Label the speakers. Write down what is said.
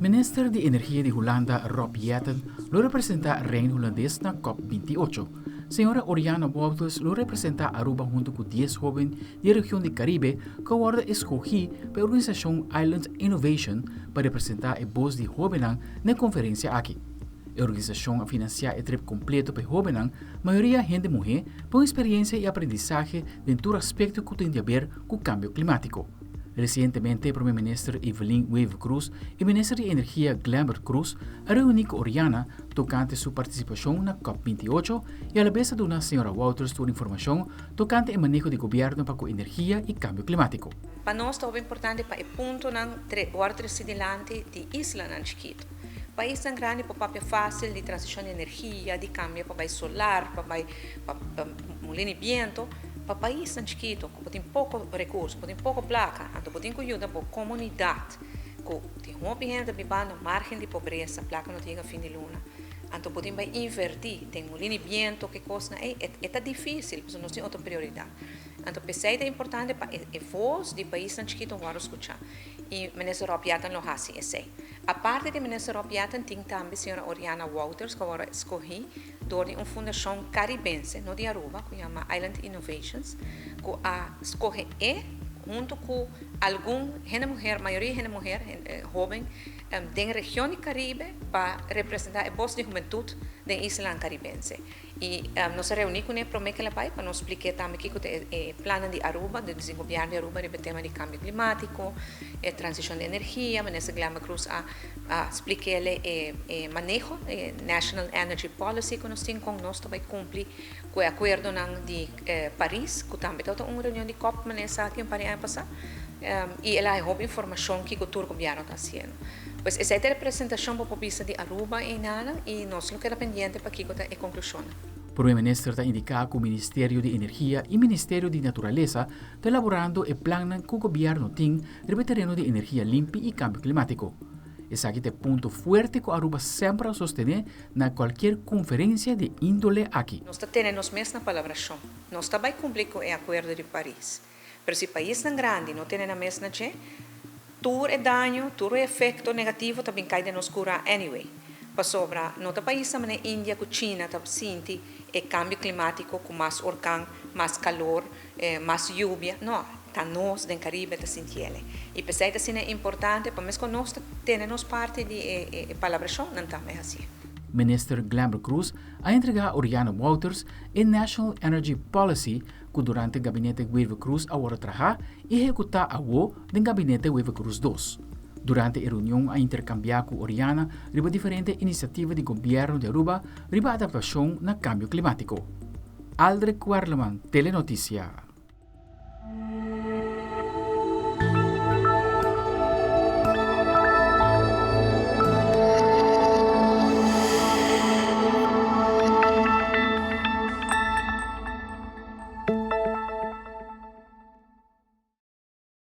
Speaker 1: Minister di Energia di Hulanda Rob Jetten lo representa Reino Hulandes na COP28. Señora Oriana Wouters lo representa Aruba hunto cu 10 hoben di e region di Caribe cu a wordo escogi pa e organisacion Island Innovation pa representa e bos di hobennan na e conferencia aki. E organisacion a financia e trip completo pa e hobennan, mayoria hende muhe, pa un experiencia y aprendisahe den tur aspecto cu tin di haber cu cambio climatico. Recientemente Prome Minister Evelyn Wever-Croes y Minister di Energia Glenbert Croes a reuni cu Oriana tocante su participacion na cop 28 y alabes a duna Sra. Wouters tur informacion tocante e maneho di gobierno pa cu energia y cambio climatico.
Speaker 2: Pa nos ta hopi importante pa e puntonan wòrdu trese dilanti di islanan chikitu. Paisnan grandi por papia fásil di transishon di energia, di kambia pa bai solar, pa bai pa mulina di biento. Pa paisnan chikitu ku bo tin poko rekurso, bo tin poko plaka, anto bo tin ku yuda bo komunidat ku tin hopi hende ta biba na márgen di pobresa, plaka no ta yega fin di luna. Anto bo tin bai invertí den mulina di biento, ke kosnan ei, e ta difísil pasobra nos tin otro prioridat. Anto p'esei ta importante pa e vos di paisnan chikitu wòrdu skuchá i Minister Rob Jetten lo hasi esei. Aparte di Minister Rob Jetten tin tambe señora Oriana Wouters ku a wòrdu eskohí dor di un fundashon karibense, no di Aruba, ku yama Island Innovations, ku a skohe e huntu ku algun hende muher, mayoria hende muher, hóben, den region di Karibe pa representá e bos di hubentut den islanan karibense. I nos a reuní kuné promé ku el a bai pa nos splik'é tambe kiko ta e plannan di Aruba, di gobièrnu di Aruba riba e tema di kambio klimátiko, e transishon di energia. Minister Glenbert Croes a splik'é e maneho, e National Energy Policy ku nos tin, kon nos ta bai kumpli ku e akuerdonan di Paris, ku tambe tabata un reunion di cop manera esaki un par di aña pasá. I el a haña hopi informashon kiko tur gobièrnu ta hasiendo. Pues esei ta e representashon bo por bisa di Aruba einanan i nos lo keda pendiente pa kiko ta e konklushonnan.
Speaker 1: Prome Minister ta indiká ku Ministerio di Energia i Ministerio di Naturalesa ta elaborando e plannan ku gobièrnu tin riba e tereno di energia limpi i kambio klimátiko. Esaki ta e punto fuerte ku Aruba semper a sostené na kualkier konferensia di e índole aki.
Speaker 2: Nos ta tene nos mes na palabrashon. Nos ta bai kumpli ku e Akuerdo di Paris. Pero si paisnan grandi no tene nan mes na dje, tur e daño, tur e efecto negativo ta bin cay den nos cura anyway. Pasobra no ta paisnan manera India cu China ta sinti e cambio climatico cu mas orkan, mas calor, mas yubia. No, ta nos den Caribe ta sintiele. Y p'esey ta asina importante pa mescos nos ta tene nos parti di e palabracion, nan tambe hacié.
Speaker 1: Minister Glenbert Croes a entrega Oriana Wouters e National Energy Policy ku durante gabinete Wever-Croes a wòrdu trahá i ehekutá awo den gabinete Wever-Croes dos. Durante e reunion a interkambiá ku Oriana riba diferente inisiativa di gobièrnu di Aruba riba adaptashon na kambio klimátiko. Aldrich Werleman, Telenotisia.